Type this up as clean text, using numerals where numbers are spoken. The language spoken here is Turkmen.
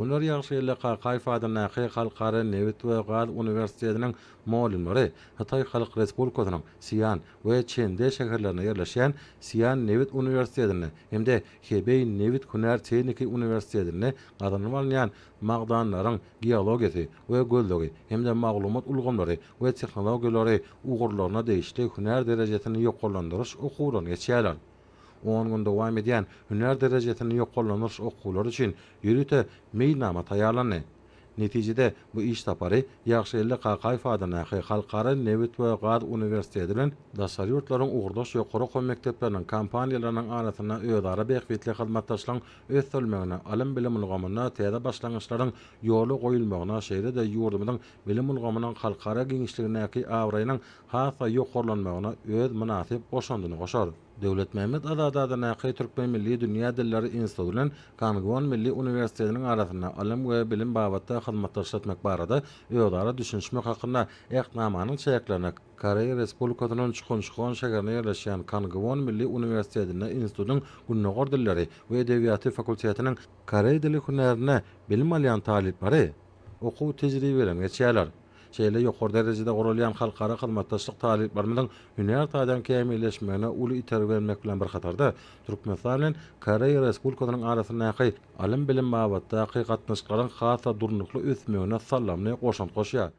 Günler Ýagşygeldi Kakaýew adyndaky Halkara nebit we gaz uniwersitetiniň mugallymlary Hytaý Halk Respublikasynyň Sian we Çende şäherlerinde ýerleşýän Sian nebit uniwersitetinde hem-de Hebeý nebit hünär-tehniki uniwersitetinde gazanylyp alynýan magdanlaryň geologiýasy we gözlegi hem-de maglumat ulgamlary we tehnologiýalary ugurlaryna degişli hünär derejesini ýokarlandyryş okuwlaryny geçýärler. On gün dowam edýän hünär derejesini ýokarlandyryş okuwlary üçin ýörite meýilnama taýýarlandy. Netijede, bu iş sapary Ýagşygeldi Kakaýew adyndaky Halkara nebit we gaz uniwersiteti bilen daşary ýurtlaryň ugurdaş ýokary okuw mekdepleriniň, kompaniýalarynyň arasynda özara bähbitli hyzmatdaşlygyň ösdürilmegine, ylym-bilim ulgamynda täze başlangyçlaryň ýola goýulmagyna, şeýle-de ýurdumyzyň bilim ulgamynyň halkara giňişligindäki abraýynyň has-da ýokarlanmagyna öz mynasyp goşandyny goşar. Döwletmämmet Azady adyndaky Türkmen milli dünýä dilleri instituty bilen Kangwon milli uniwersitetiniň arasynda ylym we bilim babatda hyzmatdaşlyk etmek barada özara düşünişmek hakynda Ähtnamanyň çäklerinde Koreýa Respublikasynyň Çhunçhon şäherinde ýerleşýän Kangwon milli uniwersitetinde institutyň Gündogar dilleri we edebiýaty fakultetiniň koreý dili hünärinde bilim alýan talyplary okuw tejribelerini geçýärler. Şeýle ýokary derejede guralýan halkara hyzmatdaşlyk talyplarymyzyň hünär taýdan kämilleşmegine uly itergi bermek bilen bir hatarda, Türkmenistan bilen Koreýa Respublikasynyň arasyndaky ylym-bilim babatdaky gatnaşyklaryň has-da durnukly ösmegine saldamly goşant goşýar.